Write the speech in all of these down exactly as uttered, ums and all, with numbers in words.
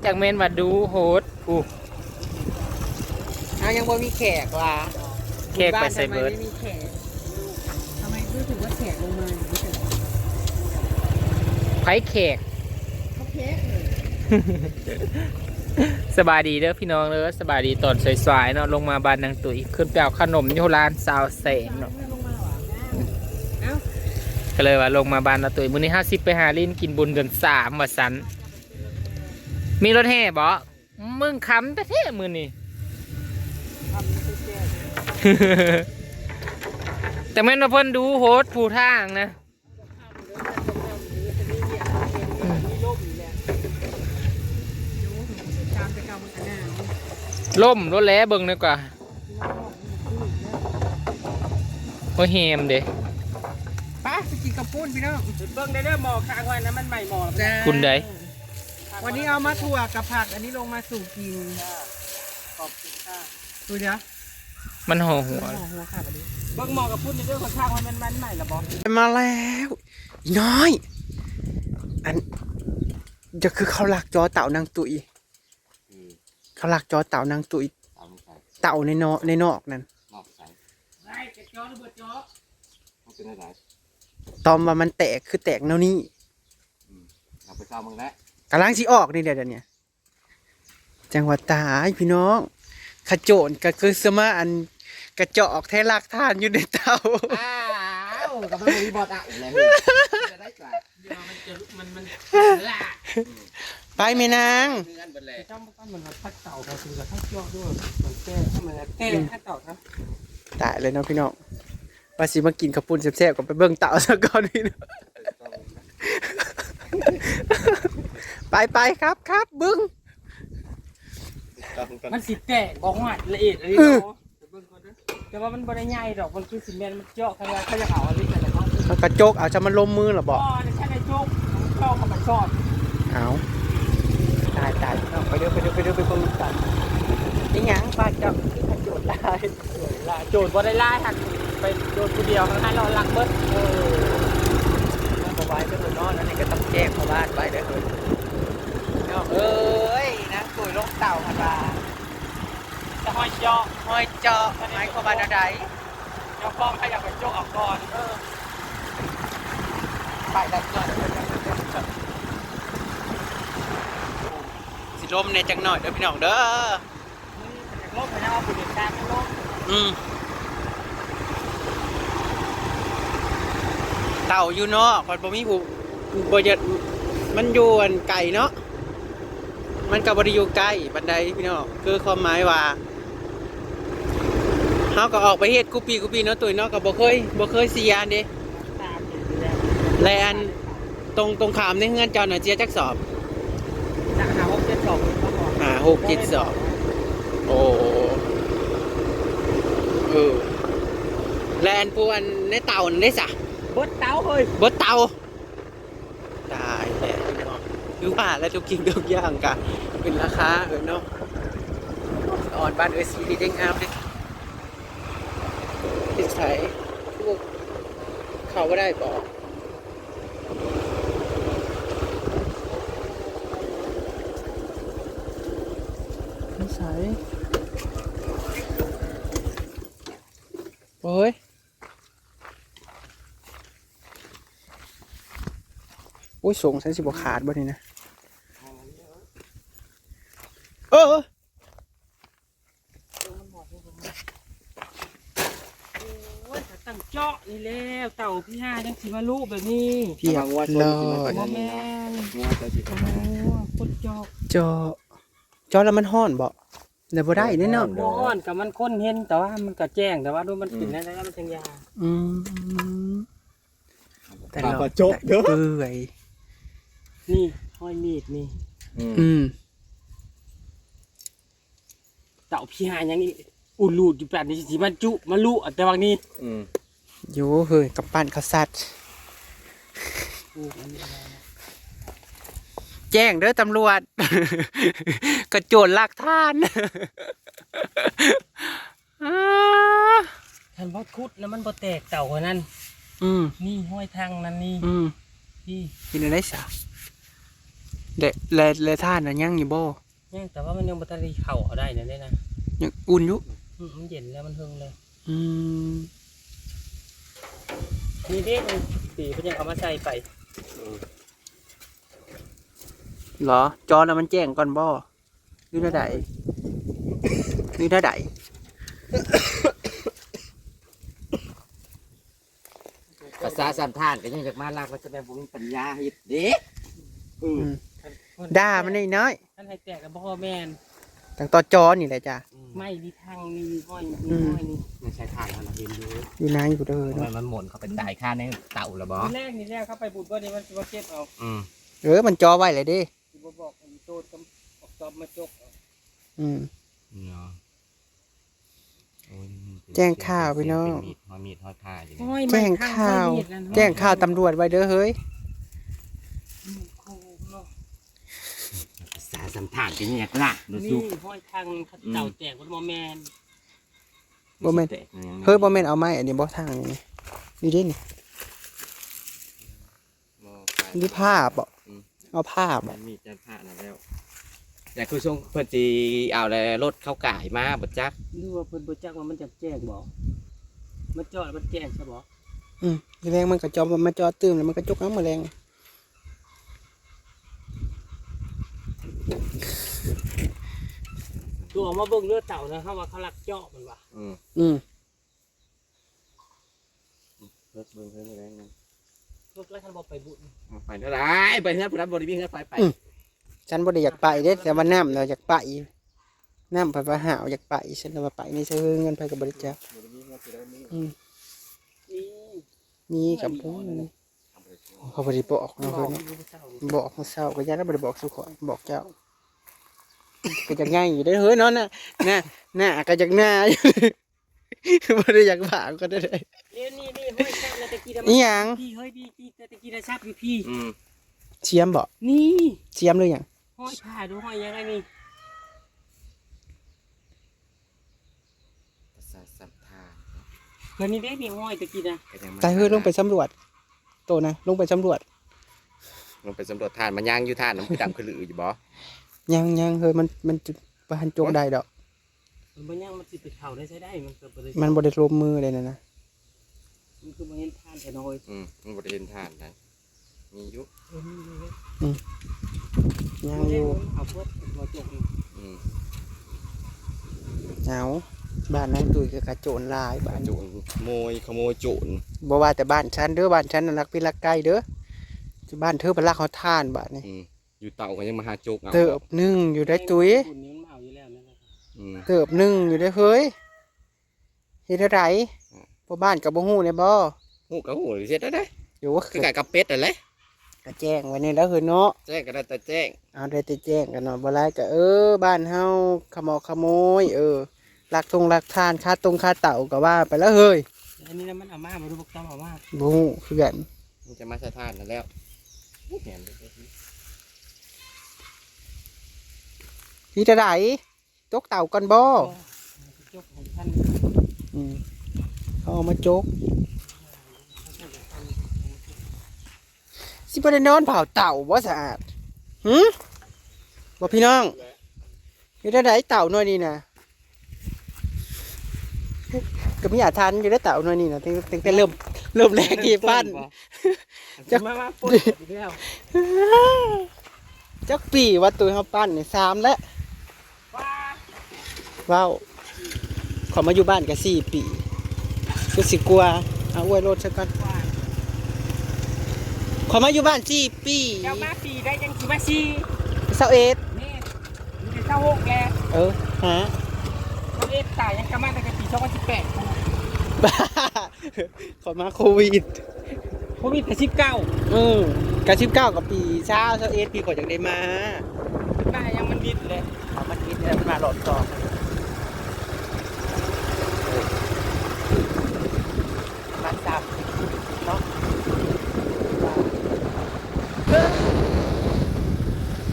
จักแม่นว่าดูโหดอู้ เอายังบ่มีแขกว่ะ แขกไปใส่เบิด บ้านทำไมไม่มีแขก ทำไมรู้สึกว่าแขกลงมาอยู่ไม่ถึง ไผแขก เขาแขกเลย สบายดีเด้อพี่น้องเด้อ สบายดีตอนสายๆเนาะ ลงมาบ้านนางตุ้ย ขึ้นไปเอาขนมอยู่ร้านสาวแสงเนาะ เอ้า ก็เลยว่าลงมาบ้านนางตุ้ย มื้อนี้เฮาสิไปหาลิ้นกินบุญเดือนสามว่าซั่น มีรถแห่บ่ มึงคำแท้ๆมื้อนี้ แต่แม่นว่าเพิ่นดูโหดผู้ทางนะ ล่มรถแล้วเบิ่งดีกว่า โอ้ยแฮมเด้ ไป ไปกินข้าวปุ้นพี่น้อง เบิ่งได้เด้อ หม้อค้างไว้นะ มันไหม้หม้อแล้ว จ้า คุณใด วันนี้เอามาถั่วกับผัก อันนี้ลงมาสู่กิน ขอบคุณค่ะ ดูเดี๋ยว มันห่อหัว ห่อหัวค่ะ บัดนี้ เบิ่งหม้อกับปุ้นเด้อ ข้างๆ มัน มันไหม้แล้วบ่ มาแล้วอีน้อย อัน จะคือเขาลักจอเต่านางตุ้ย อืม เขาลักจอเต่านางตุ้ย เต่ามันใส่ เต่าในนอก ในนอกนั่น นอกใส่ ไอ้จะจอหรือบ่จอ มันเป็นอะไร ตอมว่ามันแตก คือแตกแนวนี้ อืม เอาไปซ่อมมึงแล้ว กำลังสิออกนี่เดี๋ยวนี้ จังหวัดตายพี่น้อง ขโจรก็คือสมาอันกระจอกแท้ลักทานอยู่ในเต่า อ้าว ก็มันมีบอดอ่ะ แล้วจะได้กว่า เดี๋ยวมันจะ มัน มัน ไปแม่นาง เพื่อนเบิดเลย จำบ่ทันมันว่าผักเต่าก็คือกับผักจอกด้วย มันแก้ มันแก้ผักเต่าครับ ตายเลยเนาะพี่น้อง ว่าสิมากินข้าวปุ้นแซ่บๆ ก็ไปเบิ่งเต่าซะก่อนพี่น้อง ไปไปครับครับบึ้ง มันสิแตกบ่ฮอดละเอียดเลย เออ เนาะ แต่ว่ามันบ่ได้ใหญ่ดอก มันคือซีเมนต์มันเจาะ เขาว่าเขาจะเอาอันนี้ใส่แล้วก็ มันกระจกเอาจะมันลมมือหรอบ่ อ๋อ นี่ใช่ในโจ๊ก เจาะกับกระสอบ เอา ตายตาย เอาไปเด้อ ไปเด้อ ไปเด้อ ไปเบิ่งกัน อีหยังปลาจับที่กระโจนได้ โจรบ่ได้หลาย หักไปโจรผู้เดียว ข้างในเราลักเบิด เออ บ่ไหวเด้อเนาะ อันนี้ก็ต้องแจ้งชาวบ้านไว้เด้อ น้องเอ้ย นางตุ้ยลงเต่าหั่นว่า แต่ห้อยเจาะ ห้อยเจาะ หมายความว่าแนวใด เจ้าของเขาอยากไปโจ๊กเอาก่อน เออ ไปดักก่อน สิลมแหน่จักหน่อยเด้อพี่น้องเด้อ ลบไปนะ เอาผู้โดยสารไม่ลบ อืม เต่าอยู่นอก มันบ่มีผู้ บ่อยาก มันอยู่อันไกลเนาะ มันก็บ่ได้อยู่ใกล้ปานใดพี่น้อง คือความหมายว่า เฮาก็ออกไปเฮ็ดกูปีกูปีเนาะ ตุ้ยเนาะ ก็บ่เคย บ่เคยเสียเด้ และอัน ตรง ตรงข้ามในเฮือนเจ้าน่ะเสียจักสอบ จักห้าหกเจ็ดสอบ ห้าหกเจ็ดสอบ โอ้ เออ และอันผู้อันในเต่านั่นเด้ซะ เบิดเต่าเฮ้ย เบิดเต่า ตายแล้วพี่น้อง คือว่าแล้วทุกสิ่งทุกอย่างกะเป็นราคาเออเนาะ อ่อนบ้านเออสีดีเด้งงามเด้ นิสัย พวกเขาบ่ได้บ่ นิสัย โอ้ย โอ้ย สงสัยสิบ่ขาดบ่นี่นะ เออ โอ้ย ตั้งเจาะนี่แล้ว เต่าพี่ห้ายังสิมาลูกแบบนี้ เพียบ เอามางัวชน ร้อ สิมา ย เป็น บ่ อันนี้ แม่ นะ น งัวตัวสิ โอ้ เข้ามา โคตรเจาะ เจาะ เจาะแล้วมันฮ้อนบ่ แล้วบ่ได้เด้เนาะ ฮ้อน บ่ฮ้อน ก็มันคนเห็น แต่ว่ามันก็แจ้ง แต่ว่าดูมัน อืม เป็นอะไรแล้วมันจังยา อืม แต่ ปลา เรา ปลาโจ๊กเด้อ เปื่อย นี่ ห้อยมีดนี่ อืม อืม เต่าพี่หายังนี่ อุลูดอยู่แบบนี้สิมันจุมาลุเอาแต่วังนี้ อืม อยู่เฮ้ย กำปั้นเขาสัตว์ อู้ อันนี้อะไรนะ แจ้งเด้อตำรวจ กระโจนลักทาน อ้า คันบ่ขุดแล้วมันบ่แตกเต่าคนนั้น อืม นี่ห้อยทางนั่นนี่ อืม นี่ เป็นอะไรสะ และ และ และถ่านน่ะยังอยู่บ่? ยัง แต่ว่ามันยังบ่ทันได้เข้าเอาได้นั่นเด้นะ ยังอุ่นอยู่ อืม มันเย็นแล้ว มันเฮิงแล้ว อืม นี่เด้ นี่ สีเพิ่นยังเอามาใส่ไป เหรอ จอน่ะมันแจ้งก่อนบ่ หรือแนวใด หรือแนวใด ภาษาสันทานก็ยังอยากมาลัก แล้วจะแม่นบ่มีปัญญาเฮ็ดเด้ อืม อืม ด่ามันน้อยๆ ท่านให้แตกแล้วบ่แม่น ตั้งต่อจอนี่แหละจ้ะ อืม ไม่มีทางมีห้อยมี อืม ห้อยนี่ มันใช้ทางแล้วเราเห็นอยู่ อยู่ในอยู่เด้อ เพราะว่า เนาะ มันหมุนเข้าไปตายคาในเตาแล้วบ่ ทีแรกนี่แหละเข้าไปบุญบ่นี่มันสิมาเก็บเอา อืม เออ มันจอไว้เลยเด้ สิบ่บอกไอ้โตดกับออกจอบมาจกเอา อืม เนาะ โอ้ย แจ้งข่าวพี่น้อง เป็นมีด ห้อยมีด ห้อยผ้าอยู่นี่ ห้อยไม้ แจ้งข่าว ห้อยมีดนั่น แจ้งข่าวตำรวจไว้เด้อเฮ้ย อืม โค้งเนาะ ภาษาสันทานเป็นแยกล่ะ ดู นี่ สุ ห้อยทางเขาเจ้า อืม แจกมันบ่แม่น บ่แม่น สิแตกมันยังไง เฮ้ย บ่แม่นเอาไม้อันนี้บ่ ทางนี้ นี่เด้นี่ บ่ไป นี่ผ้าบ่ อืม เอาผ้าบ่ มันมีจานผ้านั่นแล้ว แต่คือช่วงเพิ่นสิเอาแล้วรถเขากายมาบ่จัก หรือว่าเพิ่นบ่จักว่ามันจะแจ้งบ่ มันจอดมันแจ้งซะบ่ อืม มื้อแลงมันก็จอด มันจอดตื่มแล้วมันก็จกเอามื้อแลง ตัวออกมาเบิ่งเลือดเต่านะ เขาว่าเขาลักเจาะมันว่ะ อืม อืม เลิกเบิ่งเพิ่นแรงนะ เลิกแล้วคันบ่ไปบุญ เอาไปเท่าไหร่ ไปเฮือนผู้นั้นบ่ได้มีเฮือนไฟไป อืม ฉันบ่ได้อยากไปเด้ แต่ว่าน้ำน่ะอยากไป น้ำไปว่าหาวอยากไป ฉันเลยว่าไปนี่ ใช้เงินไผก็บ่ได้จัก บ่ได้มีเฮือนผู้ใดมี อืม นี่ นี่กับ เฮือนมี เขาบ่ได้บอกเนาะ บอก เพิ่นเนาะ อยู่เช้า บอกมื้อเช้าก็ย่านบ่ได้บอกสู่ข้อย บอกเจ้า ก็อยากง่ายอยู่เด้อเฮ้ยเนาะ น่ะ น่ะ น่ะ ก็อยากหน้าอยู่ บ่ได้อยากบากก็ได้ นี่ นี่ นี่ ห้อยชักนะ ตะกี้นะ อีหยัง พี่ เฮ้ย พี่ พี่ ตะกี้นะชักอยู่พี่ อืม เสียมบ่ นี่ เสียมหรือหยัง ห้อยผ้าดู ห้อยยังไงนี่ ภาษาสัมภาษณ์ เฮ้ย นี่เด้ นี่ห้อยตะกี้นะ ก็ยังมา แต่เฮ้ย ลงไปสำรวจ โตนะ ลงไปสำรวจ ลงไปสำรวจถ่าน มันย่างอยู่ถ่าน มันคือดำคือลืออยู่บ่ ยัง ยัง เฮ้ย มัน มันจะบ่ทันจกได้ดอก มันบ่ย่าง มันสิไปเผาได้ใช้ได้ มันก็บ่ได้ มันบ่ได้ลงมือเลยนะนะ มันคือบ่เห็นถ่านแท้น้อย อืม มันบ่ได้เห็นถ่านนะ มีอยู่ เออ มีอยู่ อืม ยังอยู่ เอาพวกหัวจกนี่ อืม เอา บ้านนางตุ้ยก็กระโจนหลายบ้าน โจรขโมย ขโมยโจร บ่ว่าแต่บ้านฉันเด้อ บ้านฉันน่ะลักพี่ลักไก่เด้อ บ้านเธอไปลักเอาถ่านบาดนี้ อืม อยู่เต่าก็ยังมาหาจกเอา เติบหนึ่งอยู่ได้ตุ้ย บุญนี่มันมาเอาอยู่แล้วนั่นแหละ อืม เติบหนึ่งอยู่ได้เฮ้ย เฮ็ดจั่งใด อืม พ่อบ้านก็บ่ฮู้แน่บ่ ฮู้ก็ฮู้ เฮ็ดจั่งใด เดี๋ยวว่า คือกันกับเป็ดนั่นแหละ ก็แจ้งไว้นี่แหละเฮ้ยเนาะ แจ้งก็ได้แต่แจ้ง เอาได้แต่แจ้งกันเนาะ บ่หลายก็ เออ บ้านเฮาขโมยขโมย เออ ลักทงลักถ่าน คาตงคาเต่าก็ว่าไปแล้วเฮ้ย อันนี้นะมันเอามาบ่รู้ บักต้อมเอามา บ่ฮู้คือกัน มันจะมาใส่ถ่านนั่นแล้ว แม่น ที่จะได จกเต่าก่อนบ่ บ่ จกของท่าน อืม เขาเอามาจก สิบ่ได้นอนเผาเต่าบ่สะอาด หึ บ่พี่น้อง เฮ็ดจั่งใดเต่าน้อยนี่นะ ก็มีอาถรรพ์อยู่เด้อเต่าน้อยนี่นะ ตั้ง ตั้งแต่เริ่ม เริ่มแรกที่ปั้น จัก มา มาปนอีกแล้ว จักปีว่าตัวเฮาปั้นนี่ สามแล้ว ว้าว เขามาอยู่บ้านก็สี่ปี คือสิกลัว เอาอวยโลดซะก่อน เขามาอยู่บ้านสี่ปี เจ้ามาสี่ได้ยังสิมาสี่ ซาวเอ็ด นี่ มีแต่ซาวหกแหละ เออ ฮะ ซาวเอ็ดตายยังกลับมาตั้งแต่ปีสองพันสิบแปด เขามาโควิด โควิดกับสิบเก้า เออ กับสิบเก้ากับปีซาว ซาวเอ็ดปีกว่าจังได้มา มายังมันวิดเลย เอามันวิดแล้วมันมารอบสอง เออ มาซ้ำเนาะ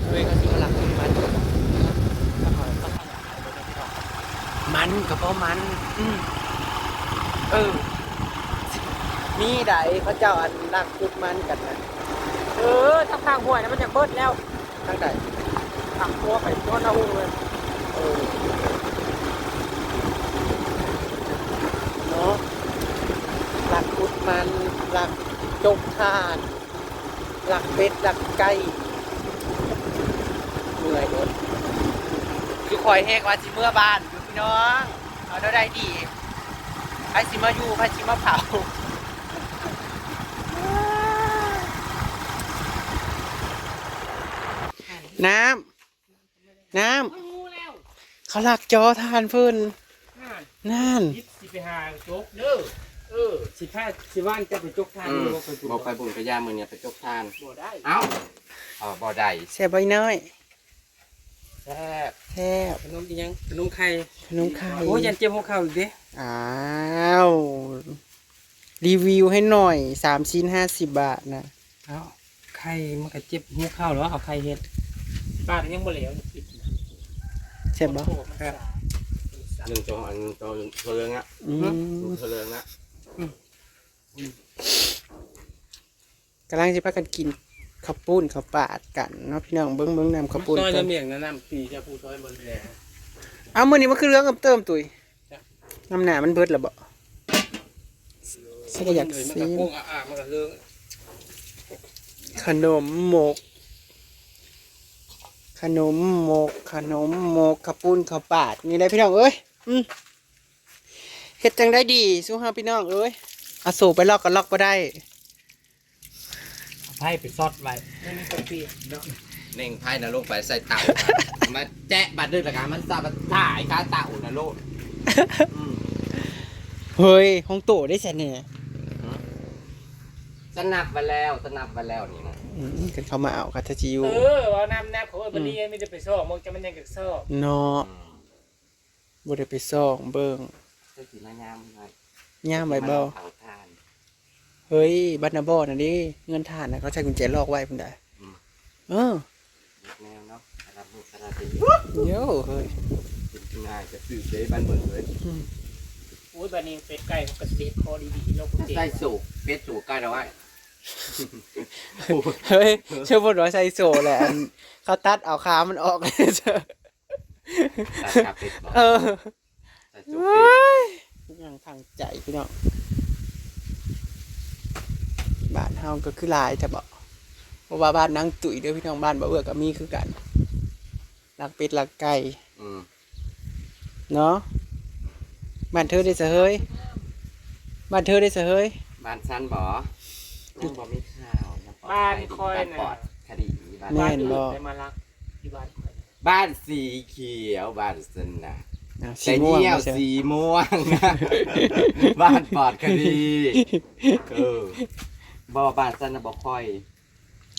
เฮ้ย เขาสิมาลักมัน มันก็บ่มัน อืม เออ มีใดเขาเจ้าอันลักปลูกมันกันนะ เออ ทางข้างห้วยนะมันอยากเบิดแล้ว ทาง หัวไปตัวเน่าเลย เออ เนาะ ลักขุดมัน ลักจกถ่าน ลักเป็ด ลักไก่ เมื่อยเด้อ คือคอยแฮกว่าสิเมือบ้านอยู่พี่น้อง เอาแนวใดดี ไผสิมาอยู่ ไผสิมาเผา น้ำ น้ำ เขาลักจอถ่านเพิ่น นั่น นั่น สิไปหาจกเด้อ เออ สิพา สิว่านจะไปจกถ่าน อืม อยู่บ่ไปบุญ บ่ไปบุญกะยามื้อนี้ไปจกถ่าน บ่ได้ เอ้า อ๋อ บ่ได้ แซ่บบ่น้อย แซ่บ แซ่บ ขนมอีหยัง ขนมไข่ ขนมไข่ โอ้ย ยันเจ็บหัวเข่าอีกเด้ อ้าว รีวิวให้หน่อย สามชิ้นห้าสิบบาทนะ เอ้า ไข่มันก็เจ็บหัวเข่าแล้ว เอาไข่เฮ็ด ป้าก็ยังบ่แล้ว แซ่บบ่ โอ้โห มันสา หนึ่งจอง อันหนึ่งจองเท่าเรื่องอะ อืม เท่าเรื่องอะ อืม กำลังสิพากันกินข้าวปุ้นข้าวปาดกันเนาะพี่น้อง เบิ่ง เบิ่งน้ำข้าวปุ้น ซอย ก่อน น้ำเมี่ยงนะ น้ำปีจะผู้ซอยบนแดง เอามื้อนี้มันคือเหลืองเติมๆ ตุ้ย จ้ะ น้ำหนามันเบิดแล้วบ่ ฉันก็อยาก มันก็ ซิม โป่งอ่ะๆ มันก็เหลือง ขนมหมก ขนมหมก ขนมหมก ข้าวปุ้นข้าวปาด นี่แหละพี่น้องเอ้ย อืม เฮ็ดจั่งใดดี สู้เฮาพี่น้องเอ้ย เอาโซ่ไปล็อกก็ล็อกบ่ได้ เอาไพ่ไปซอดไว้ ไม่มีกาแฟเนาะ เน่งไพ่นะลงไปใส่เตา มาแจ๊ะบาดดึกแล้วกัน มันสาบถ่ายคาเตานะลูก อืม เฮ้ย ของโตได้แซ่เนี่ย สนับมาแล้ว สนับมาแล้วนี่นะ อืม กันเข้ามาเอาค่ะ ถ้าจิว เออ เอาน้ำแนบเขาเอิ้นบ่นี่ อืม ไมแต่ได้ไปซอก มึงจะมันยังจะซอก เนาะ อืม บ่ได้ไปส่องเบิ่ง เจ้าสิมายามไว้ ยามไว้บ่ มาเผาถ่าน เฮ้ย บ้านนาบ่อน่ะดิ เฮือนถ่านน่ะ เขาใส่กุญแจล็อกไว้พุ้นใด อืม เออ แนวเนาะ ตลาดมุกตลาดเตย โย่ เฮ้ย เป็นง่ายจะซื้อเด้บ้านเมืองเลย อืม โอ้ย บัดนี้เป็ดไก่มันก็สิเฮ็ดคอดีๆ เนาะ ใส่โซ่ เป็ดโซ่ไก่เอาไว้ เฮ้ย เชื่อบ่ว่าใส่โซ่แหละ อัน เขาตัดเอาขามันออก ตัดขาเป็ดบ่ เออ ตัดจุก เฮ้ย ยังทางใจพี่น้อง บ้านเฮาก็คือหลายแต่บ่ เพราะว่าบ้านนางตุ้ยเด้อพี่น้อง บ้านบ่าวเอื้อก็มีคือกัน ลักเป็ดลักไก่ อืม เนาะ บ้านเธอได้ซะเฮ้ย บ้านเธอได้ซะเฮ้ย บ้านฉันบ่ ยังบ่มีข่าว ยังปลอดภัยดี บ้านข้อยน่ะ บ้านปลอดคดี บ้าน แม่นบ่ บ้านอื่นได้มาลักที่บ้านข้อย บ้านสีเขียว บ้านฉันน่ะ อ่ะ แต่เยี่ยว สีม่วง สีม่วง บ้านปลอดคดี เออ บ่ บ้านฉันน่ะบ่ค่อย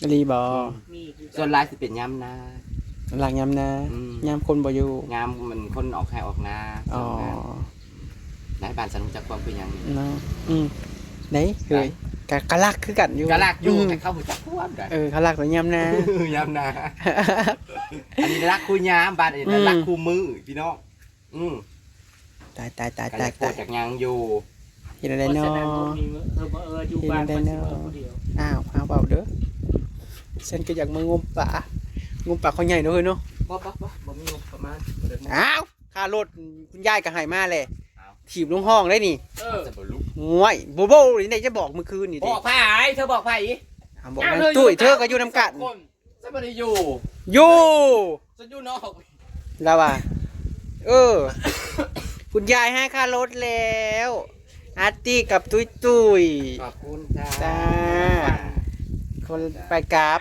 อีหลีบ่ อืม มีคือกัน ส่วนหลายสิเป็นยามนา หลังยามนา อืม ยามคนบ่อยู่ ยามมันคนออกไร่ออกนา อ๋อ ส่วนมาก นายบ้านฉันรู้จักความคือหยังนี่ เนาะ อืม ไหน เฮ้ย กะ กะลักคือกันอยู่ กะลักอยู่ อืม แต่เขารู้จักความกัน เออ เขาลักแต่ยามนา ยามนา อันนี้ลักคู่ยาม บ้านอื่น อืม ลักคู่มื้อ พี่น้อง อืม ตาย ตาย ตาย กะ ตาย อยากพูด ตาย อยากหยังอยู่ เฮ็ดจั่งใดเนาะ เพราะฉะนั้นบ่มีมื้อ เออ บ่ เออ อยู่บ้าน เฮ็ดจั่งใดเนาะ มันสิเบิ่งผู้เดียว อ้าว อ้าว เว้าเด้อ ฉันก็อยากมางมปลา งมปลาคอใหญ่เนาะเฮ้ยเนาะ บ่ บ่ บ่ บ่มีงบประมาณ บ่ได้งบ อ้าว ค่ารถคุณยายก็ให้มาแหละ อ้าว ถีบลงห้องได้นี่ เออ จะบ่ลุก ง่วย โบโบนี่ได้จะบอกเมื่อคืนนี่ บ ดิ อกไผ เธอบอกไผ อ้าว บอก อ้าว นาง เธออยู่ ตุ้ย นำกัน เธอก็อยู่นำกัน สองคน ฉันบ่ได้อยู่ อยู่ ฉันอยู่นอก แล้วว่า เออ คุณยายให้ค่ารถแล้ว อาร์ตี้กับตุ้ยตุ้ย ขอบคุณจ้า จ้า คนไปกราฟ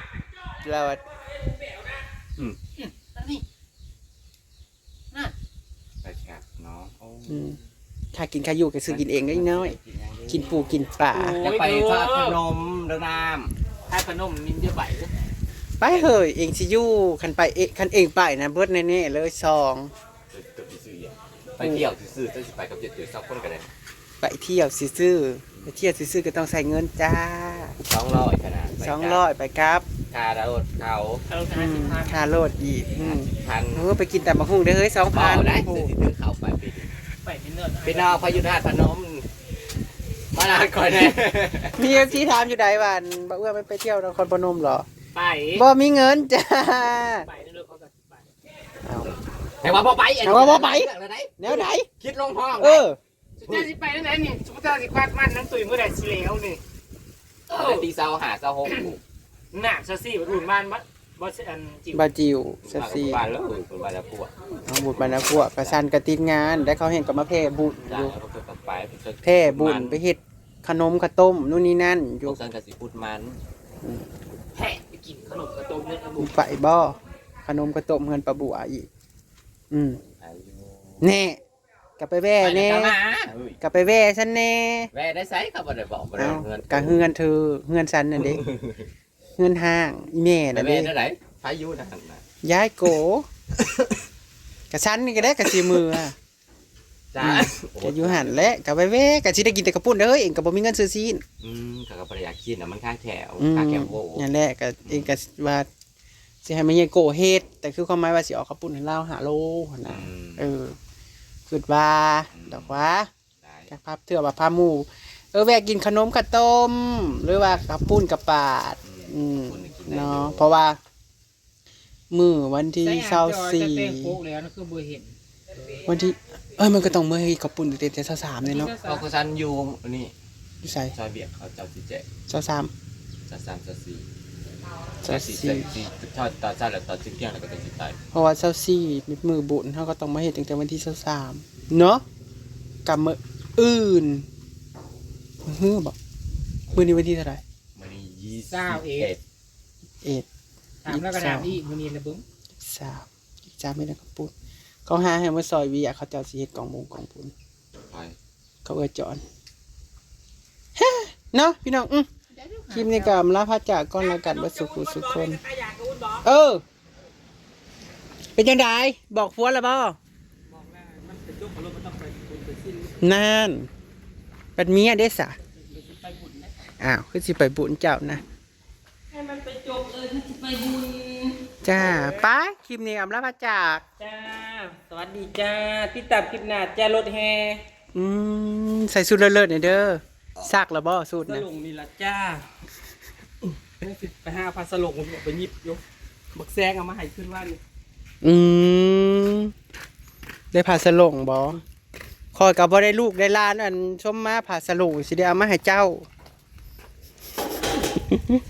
แล้วว่า อืม อันนี้ น่ะ ไปกราฟเนาะ โอ้ อืม ค่ากินค่าอยู่ก็ซื้อกินเองได้น้อย กินหยังเด้ กินปูกินปลา โอ้ย อย่าไป เด้อ ทาดพนมเด้อน้ำ ทาดพนมนินเดียวไปเด้อ ไปเฮ้ย เองสิอยู่ คันไปเอ คันเองไปนะ เบิดแน่ๆเลย สอง เดี๋ยวสิซื้ออย่าง ไปเที่ยวซื่อๆ เจ้าสิไปกับเจ็ดเจ็ดสองคนก็ได้ ไปเที่ยวซื่อๆ ไปเที่ยวซื่อๆ ก็ต้องใส่เงินจ้า สองร้อยขนาด ไปกลับ สองร้อย ไปกลับ ค่ารถเขา เออ อืม ห้าสิบพัน ค่ารถอีก อืม ห้าสิบพัน เออ ไปกินตำบักหุ่งเด้อเฮ้ย สองพัน บ่ได้ โอ้โห ซื้อที่ซื้อเขาไปไปดิ ไปไม่เนิน พี่น้องพายุธาตุพนม มาลาดก่อนแน่ มีเอฟซีถามอยู่ใดว่า บ่าวเอื้อไม่ไปเที่ยวนครพนมเหรอ ไป บ่มีเงินจ้า ไปเด้อเขาก็สิไป เอา แต่ว่าบ่ไป แต่ว่าบ่ไป เรื่องอะไร แนวไหน คิดลงห้อง เออ สุดท้ายสิไปนั่นแหละนี่ สุดท้ายสิควัดมันน้ำตุยเมื่อไหร่สิแล้วนี่ ตีเสาหาเสาหก หนักซะสิรุ่นบ้านบ่บ่อันจิ๋ว บาจิวซะสิ บ้านแล้วคนบ้านแล้วพวก เอาบุญบรรณพวกกระสันกระติดงาน ได้เขาเห็นก็มาแผ่บุญ ได้ อยู่ แล้วก็ไป แผ่บุญไปเฮ็ดขนมข้าวต้มนู่นนี่นั่นอยู่ สันกับสีพุดมัน แผ่ไปกินขนมกระต้มเนี่ยกระบุ ไปบ่ขนมข้าวต้มเฮือนปลาบัวอีก อืม ขายอยู่ แน่ก็ไปแว่แน่ ไปแล้วก็มาเฮ้ย ก็ไปแว่ฉันแน่ แว่ได้ไสเขาบ่ได้บอกบ่ได้ เอา เงิน กะเฮือนเธอเฮือนฉันนั่นเด้เฮือนห้างอีแม่ แต่ นั่น แว่ เด้ ได้ไหนพายุนะหันนะ ย้ายโกกะฉันนี่ก็ได้กะสีมืออะ จ้า ก็อยู่หันแหละกะไปแว่กะสิได้กินแต่ข้าวปุ้นเด้อเองก็บ่มีเงินซื้อซีน อืมเขาก็บ่ได้อยากกินนะมันค่าแถว อืม ค่าแถวโว้ นั่นแหละก็เองก็ว่าสิให้แม่ใหญ่โกเฮ็ดแต่คือความหมายว่าสิออกข้าวปุ้นให้ลาวห้าโลหั่นนะ อืม เออคิดว่า อืม ดอกว่า ได้ จากภาพเทื่อว่าพาหมู่เออแวะกินขนมข้าวต้ม หรือว่าข้าวปุ้นกับปาด อืม คนกินได้ เนาะ อยู่ เพราะว่ามื้อวันที่ ใส่ เศร้า อ่างจอ สี่ จะเต็มโป๊กเลยนะคือบ่เห็น วันที่เออมันก็ต้องมื้อให้ข้าวปุ้นตั้งแต่เช้าสามเลยเนาะ เขาก็สันอยู่อันนี้ อยู่ใส่ ซอยเบียกเขาเจ้าสิแจก เช้าสาม ซอยสามซอยสี่ เช้า สี่ สี่ สี่ทอดตอนเช้าแล้วตอนเที่ยงแล้วก็ต้องสิตาย เพราะว่าเช้าสี่มีมื้อบุญเขาก็ต้องมาเฮ็ดตั้งแต่วันที่เช้าสามเนาะกับมื้ออื่นมื้อบอกมื้อนี้วันที่เท่าไหร่ มื้อนี้ยี่สิบ เศร้าเอ็ด เอ็ด ถามแล้วก็ถามอีกมื้อนี้ละเบิ่ง สามอีกสามไม่ได้ข้าวปุ้นเขาหาให้มาซอยเวียเขาเจ้าสิเฮ็ดกองบุญกองบุญ ไป เขาเอื้อจอนเนาะพี่น้องอืมคลิปนี้ก็อำลาพระจากก่อนละกันเบิดสุขุสุขคน เออ เป็นจังไดบอกผัวแล้วบ่นั่นเป็นเมียเด้สะอ้าวคือสิไปบุญเจ้านะ ให้มันไปจบเลยที่จะไปบุญ จ้าไปคลิปนี้อำลาพระจาก จ้า สวัสดีจ้า ติดตามคลิปหน้าจ้ารถแห่ อืมใส่สูตรเลิศๆหน่อยเด้อซักแล้วบ่สูตร ส นะ ลงนี่ละจ้าไปหาพาสลงไปหยิบอยู่บักแซงเอามาให้ขึ้นว่านี่ อืมได้ผ้าสลงบ่ข้อยก็บ่ได้ลูกได้หลานอันชมมาผ้าสลงสิได้เอามาให้เจ้า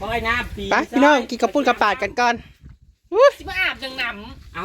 บ่ให้น้ำปี ไปพี่น้องกินกระปุ้นกระปาดกันก่อน สิมาอาบยังน้ำ